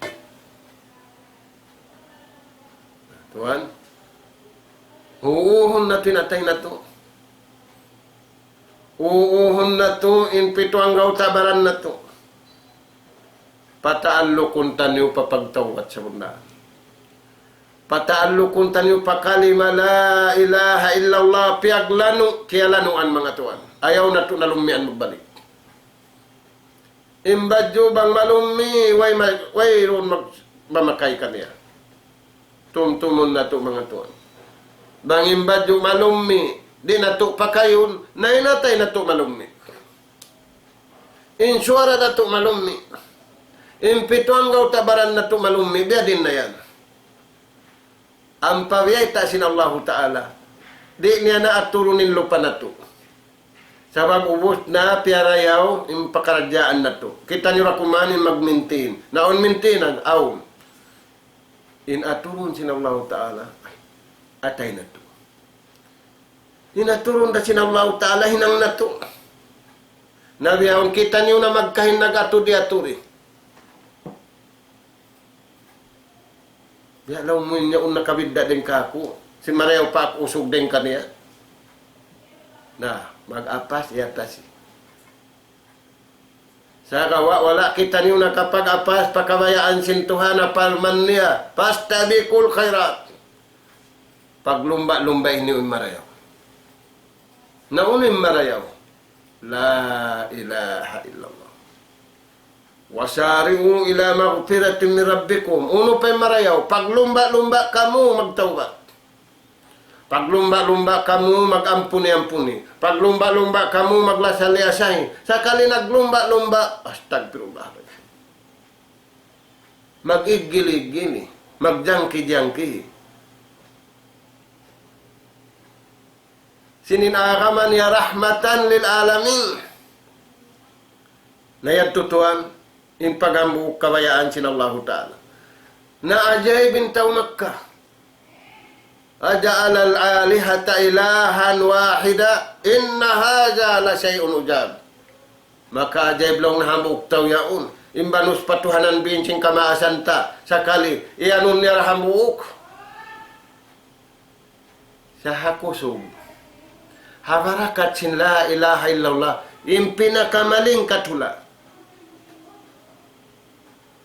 Tuwan, huuhun natu' in atay natu'. Huuhun natu' in pitu anggawta' baran natu'. Pataallukun taniyu pa pagtawbat sabunnal. Pataallukun taniyu pa kalima la ilaha illallah, piyaglanu', kiyalanuan manga tuwan. Ayaw natu' na lummian magbalik. In badju' bang malummi', way ma-, wayruun mag-, mamakay kaniya. Tumtumun natu' manga tuwan. Bang in badju' malummi', di' natu' pakayun, na in atay natu' malummi'. In suwara natu' malummi'. In pitu anggawta' baran natu' malummi', biya' diin na yan. Ampa biyayta' sin Allahu Ta'ala, di' niya na aturun in lupa natu'. Sabab ubus na piyarayaw in pakaradjaan natu'. Kitaniyu ra kuman in mag-maintain. Na awn maintenance, awn. In aturun sin Allahu Ta'ala, atay natu'. In aturun da sin Allahu Ta'ala, hinang natu'. Na bihaun kitaniyu na magkahin nag-atud-atud. Biya' laung mu in yaun nakabidda' dayn kāku'. Sin marayaw pa aku usug dayn kaniya. Na, mag-apas, iyatas. Sagawa' wala' kitaniyu nakapag-apas pa kabayaan sin Tuhan, parman niya, فاستبقوا الخيرات. Paglumba'-lumba' niyu in marayaw. Na unu in marayaw? La ilaha illallah. وسارعوا إلى مغفرة من ربكم. Unu pa in marayaw? Paglumba'-lumba' kamu magtawbat. Paglumba'-lumba' kamu mag-ampuni-ampuni. Paglumba'-lumba' kamu maglasa-liyasahi. Sakali naglumba'-lumba', astagfirullah. Mag-iggil-iggil. Magjangki-jangki. Sin in agama niya رحمة للعالمين. Na yadtu tuwan, in paghambuuk kabayaan sin Allahu Ta'ala. Naajaib in tau Makkah. أجعل الآلهة إلها واحدا إن هذا لشيء عجاب. Makaajaib laung na hambuuk tau yaun. In banus patuhanan bin sin kamaasan ta. Sakali, iyanun niya ra hambuuk. Sa' ha kusug. Ha barakat sin la ilaha illallah. In pinakamalingkat hula'.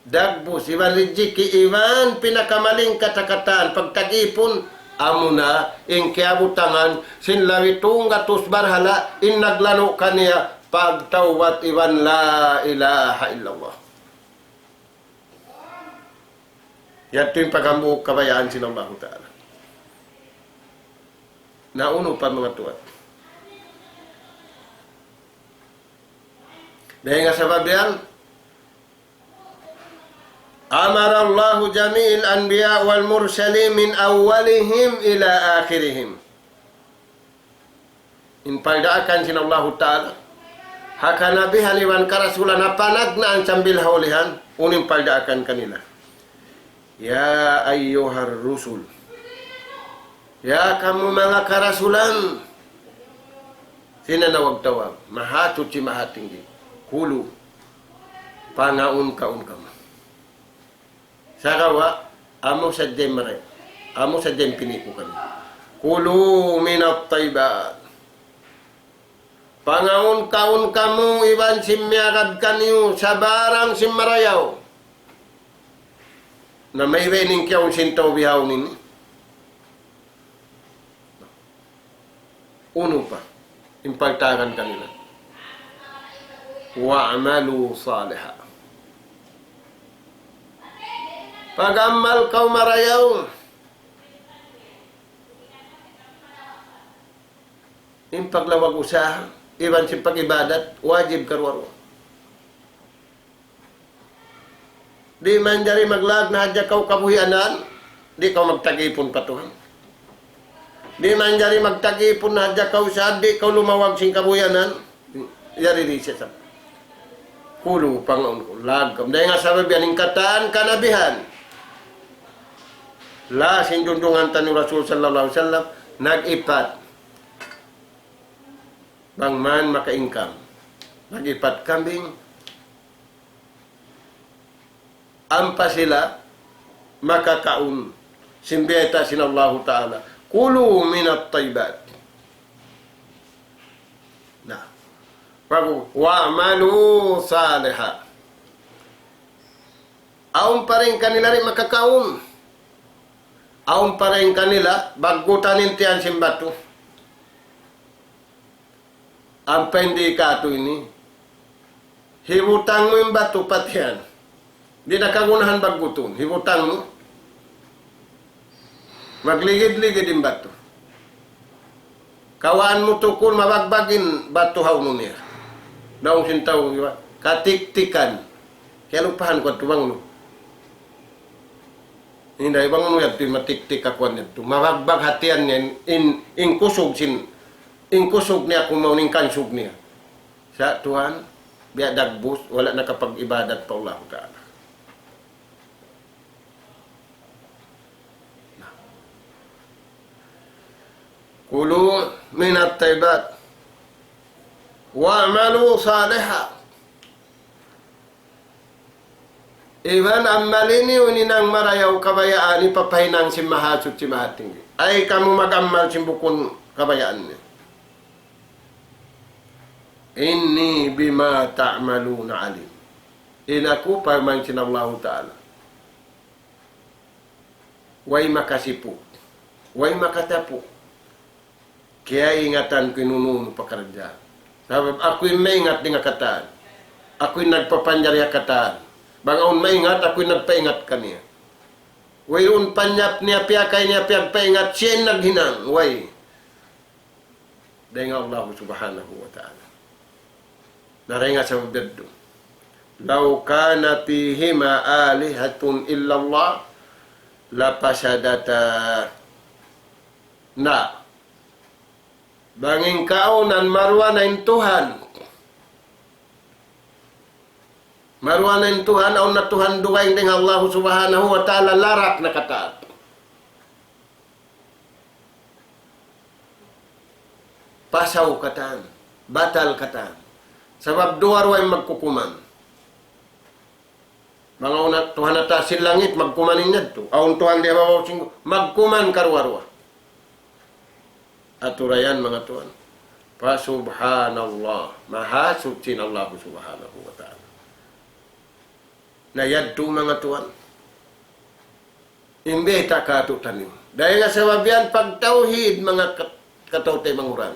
Dagbus, iban rijiki, iban pinakamalingkat ha katan, pagtag-ipun, amuna, in kiyabutangan, sin labi tunggatus barhala', in naglanu' kaniya, pagtawbat iban la ilaha illallah. Yadtu in paghambuuk kabayaan sin Allahu Ta'ala. Na unu pa manga tuwan. Dayn ha sabab yan, أمر الله جميع الأنبياء والمرسلين من أولهم إلى آخرهم. In pagdaakan sin Allahu Ta'ala. Ha kanabihan iban karasulan ha panagnaan sambil ha ulihan, unu in pagdaakan kanila. يا أيها الرسل. Ya kamu manga karasulan. Sin nanawag-tawag. Mahasuchi, Mahatinggi. Kulu. Pangaun-kaun kamu. Sagawa', amu sadja in maray. Amu sadja in pini' ku kaniyu. كلوا من الطيبات. Pangaun-kaun kamu iban sin miyagad kaniyu sabarang sin marayaw. Na mayta' in kiyaun sin tau bihaun ini. Unu pa in pagtawagun kanila? واعملوا صالحا. Pag-amal kaw marayaw. In paglawag usaha, iban sin pag-ibadat, wajib karuwa-ruwa. Di' manjari maglag na hadja kaw kabuhianan, di' kaw magtag-ipun pa Tuhan. Di' manjari magtag-ipun na hadja kaw sad, di' kaw lumawag sin kabuhianan. Yari di' siya sa. Kulu, pangaun kaw, lag kaw. Dayn ha sabab yan in katan kanabihan. Laung sin junjungan taniyu Rasul sallallahu alayhi wasallam, nag-ipat. Bang man maka-income. Nag-ipat kambing. Ampa sila makakaun sin biyayta' sin Allahu Ta'ala. كلوا من الطيبات. Na. Pag-, واعملوا صالحا. Awn pa dayn kanila di' makakaun. Awn pa dayn kanila, baggutan in tiyan sin batu. Ampa in di' katu' ini. Hibutang mu in batu pa tiyan. Di' na kagunahan baggutun. Hibutang mu. Magligid-ligid in batu. Kawaan mu tukul mabagbag in batu ha unu niya. Laung sin tau, di ba? Katiktikan. Kiyalupahan ku yadtu bang unu. Inday bang unu yadtu matiktik ha kuwan yadtu. Mabagbag ha tiyan niya in, in, in kusug sin, in kusug niya kumaun in kansug niya. Sa' tuwan, biya' dagbus, wala' nakapag-ibadat pa Allahu Ta'ala. كلوا من الطيبات واعملوا صالحا. Iban amali niyu in hinang marayaw kabayaan ipapahinang sin Mahasuchi Mahatinggi. Ay kamu mag-amal sin bukun kabayaan niyu. إني بما تعملون عليم. In aku, parman sin Allahu Ta'ala. Way makasipu'. Way makatapu'. Kiyaingatan ku in unu-unu pakaradjaan. Sabab aku in maingat dayn ha katan. Aku in nagpapanjari ha katan. Bang awn maingat, aku in nagpaingat kaniya. Wayruun panyap niya, piyakay niya, piyagpaingat, siya in naghinang. Way. Dayn ha Allah Subhanahu wa Ta'ala. Na dayn ha sabab yadtu. لو كان فيهما آلهة إلا الله لفسدتا. Na. Bang in kaawnan maruwa na in Tuhan. Maruwa na in Tuhan, awn na Tuhan dugaing dayn ha Allah Subhanahu wa Ta'ala, larak na katan. pasaw katan, batal katan. Sabab duwa-ruwa in magkukuman. Manga unu, Tuhan ha taas sin langit, magkuman in yadtu. Awn Tuhan di ha babaw sin, magkuman karuwa-ruwa. Atura yan, manga tuwan. Fa subhanallah. Maha suchi in Allah subhanahu wa ta'ala. Na yadtu, manga tuwan. Imbe ta katu taniyu. Dayn ha sabab yan pagtawhid, manga kat-, kataw-taymanghuran.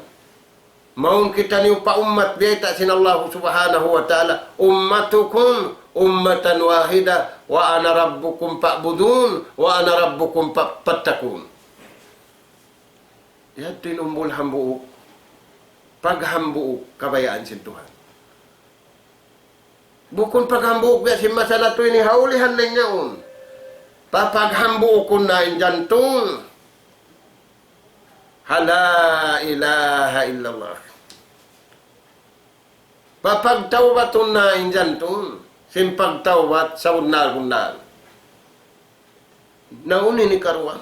Mawn kitaniyu pa ummat biyayta' sin Allah subhanahu wa ta'ala, أمتكم أمة واحدة وأنا ربكم فاعبدون وأنا ربكم ف-، فاتقون. Yadtu in umbul hambuuk, paghambuuk kabayaan sin Tuhan. Bukun paghambuuk biya' sin masa natu' ini ha ulihan na in yaun. Papaghambuukun na in jantung ha la ilaha illallah. Papagtawbatun na in jantung sin pagtawbat sabunnal-bunnal. Na unu in hikaruwa?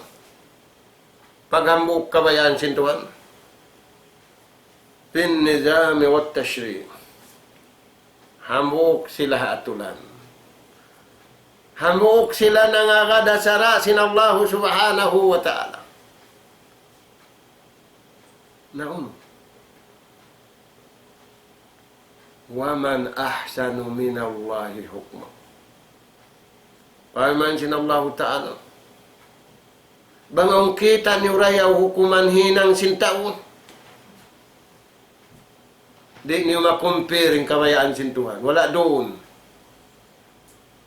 Paghambuuk kabayaan sin Tuhan. في النظام والتشريع. Hambuuk sila ha aturan. Hambuuk sila nangagad ha sara' sin Allah subhanahu wa ta'ala. Na unu? ومن أحسن من الله حكما. Parman sin Allahu Ta'ala. Bang awn kitaniyu dayaw hukuman hinang sin tau, di' niyu ma-compare in kabayaan sin Tuhan. Wala' duun.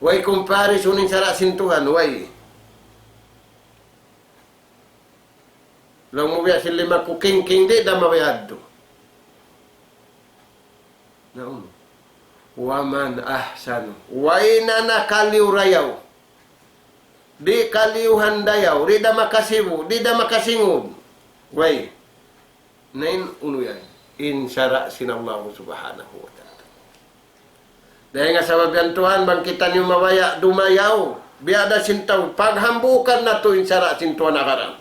Way comparison in sara' sin Tuhan, way. Laung mu biya' sin lima ku kingking, di' da mabaya' adtu. Naam. ومن أحسن. Way na nakaliyu dayaw. Di' kaliyuhan dayaw, di' da makasibu', di' da makasingud. Way. Na in unu yan? In sara' sin Allah subhanahu wa ta'ala. Dayn ha sabab yan tuwan, bang kitaniyu mabaya' dumayaw, biya' da sin tau, paghambuukan natu' in sara' sin Tuhan agaran.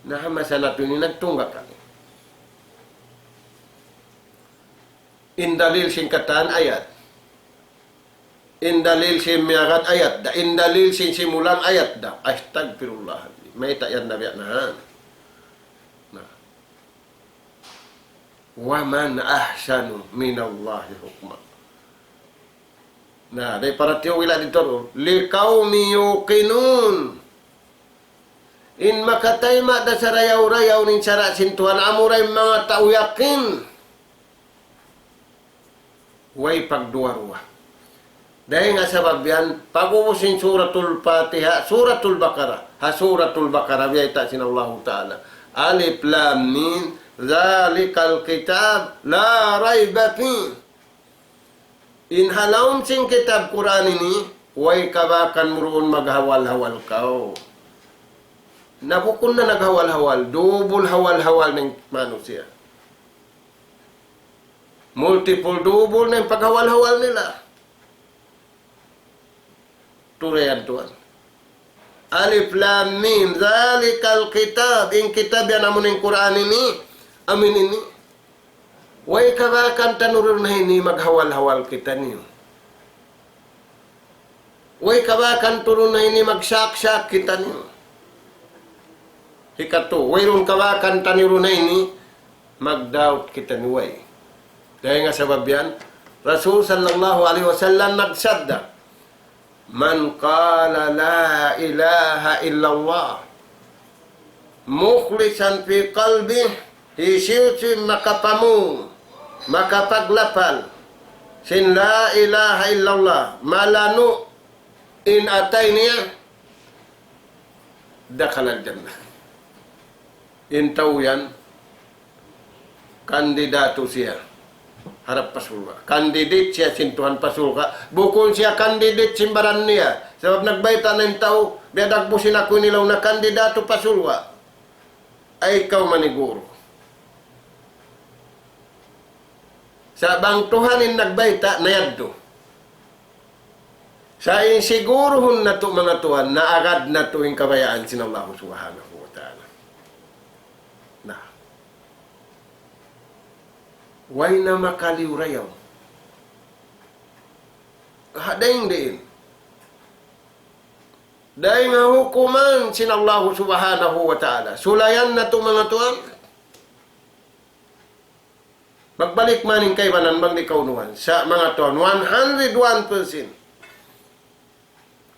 Na ha masa natu' ini nagtunggak kami. In dalil sin katan ayat. In dalil sin miyagad ayat da. In dalil sin simulang ayat da. Astagfirullah. Mayta' yan na biya' na. Na. ومن أحسن من الله حكما. Na, dayn para tiyu ila didtu. لقوم يوقنون. In makatayma' da sarayaw-rayaw in sara' sin Tuhan, amura in manga tau yakin. Way pagduwa-ruwa. Dayn ha sabab yan, pag'ubus sin Suratul Fatiha, Suratul Baqarah. Ha Suratul Baqarah, biyayta' sin Allahu Ta'ala. ألف لام ميم ذلك الكتاب لا ريب فيه. In ha lawm sin kitab Qur'an ini, way kabakan mu duun maghawal-hawal kaw. Na bukun na naghawal-hawal, double hawal-hawal na in manusiya'. Multiple double na in paghawal-hawal nila. Turayan tuwan. ألف لام ميم ذلك الكتاب. In kitab yan amu in Qur'an ini, amu in ini. Way kabakan taniyu duun ha ini maghawal-hawal kitaniyu. Way kabakan taniyu duun ha ini magsak-sak kitaniyu. Hikatu, wayruun kabakan taniyu duun ha ini magdoubt kitaniyu way. Dayn ha sabab yan, Rasul sallallahu alayhi wasallam nagsabda, من قال لا إله إلا الله مخلصا في قلبه, hisiyu-siyu in makapamung, makapaglapal sin la ilaha illallah, malanu' in atay niya, دخل الجنة. In tau yan, kandidatu siya harap pa surga'. Candidate siya sin Tuhan pa surga'. Bukun siya candidate sin baran niya. Sabab nagbayta' na in tau, biya' dagbus in aku ini laung niya kandidatu pa surga'. Ay kaw maniguru. Sa' bang Tuhan in nagbayta', na yadtu. Sa' in siguruhun natu' manga tuwan, naagad natu' in kabayaan sin Allah subhanahu wa ta'ala. Na, Way na makaliyu rayaw. Ha, dayn diin. Dayn ha hukuman sin Allahu Subhanahu wa Ta'ala. Sulayan natu', manga tuwan. Magbalik man in kaibanan bang di' kaunuhan. Sa' manga tuwan, one hundred one percent.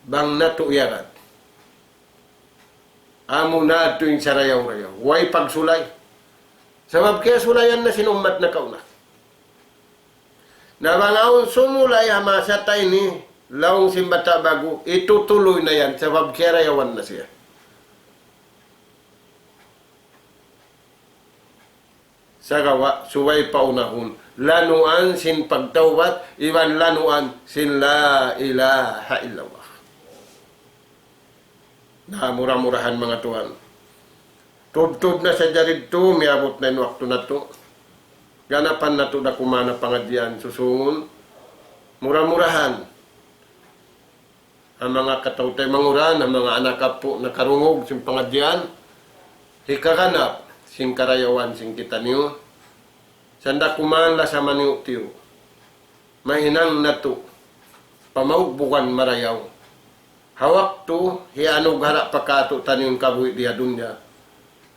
Bang natu' iyagad. Amu na tuud in sarayaw-rayaw. Way pagsulay. Sabab kiyasulayan na sin ummat nakauna. Na bang awn sumulay ha masa ta ini, laung sin bata' ba'gu, itutuloy na yan, sabab kiyarayawan na siya. Sagawa', subay paunahun, lanuan sin pagtawbat, iban lanuan sin la ilaha illallah. Na mura-murahan, manga tuwan. Tubtub na sadja didtu, miyabut na in waktu natu'. Ganapan natu' da kuman ha pangadjian susungun. Mura-murahan. Ha manga kataw-taymanghuran, ha manga anak apu' nakarungug sin pangadjian. Hikaganap sin karayawan sin kitaniyu. Sanda kuman lasa maniyu'-tiyu'. Mahinang natu' pamaugbugan marayaw. Ha waktu hiyanughara' pa kātu'niyu in kabuhi' di ha dunya,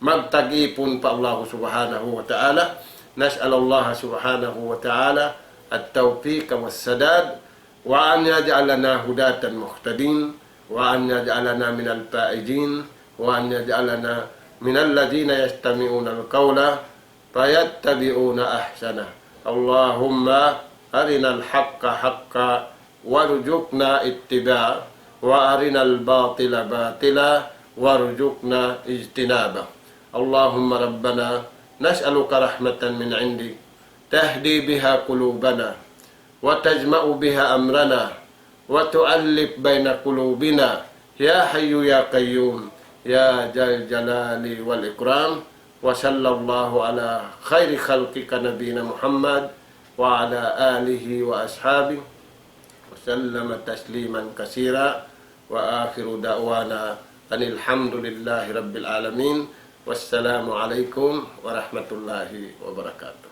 magtag-ipun pa Allahu Subhanahu wa Ta'ala. نسأل الله سبحانه وتعالى التوفيق والسداد، وأن يجعلنا هداة مهتدين، وأن يجعلنا من الفائزين، وأن يجعلنا من الذين يستمعون القول فيتبعون أحسنه. اللهم أرنا الحق حقا وارزقنا اتباعه، وأرنا الباطل باطلا وارزقنا اجتنابه. اللهم ربنا نسألك رحمة من عندك تهدي بها قلوبنا وتجمع بها أمرنا وتؤلف بين قلوبنا يا حي يا قيوم يا ذا الجلال والإكرام. وصلى الله على خير خلقك نبينا محمد وعلى آله وأصحابه وسلم تسليما كثيرا. وآخر دعوانا أن الحمد لله رب العالمين. والسلام عليكم ورحمة الله وبركاته.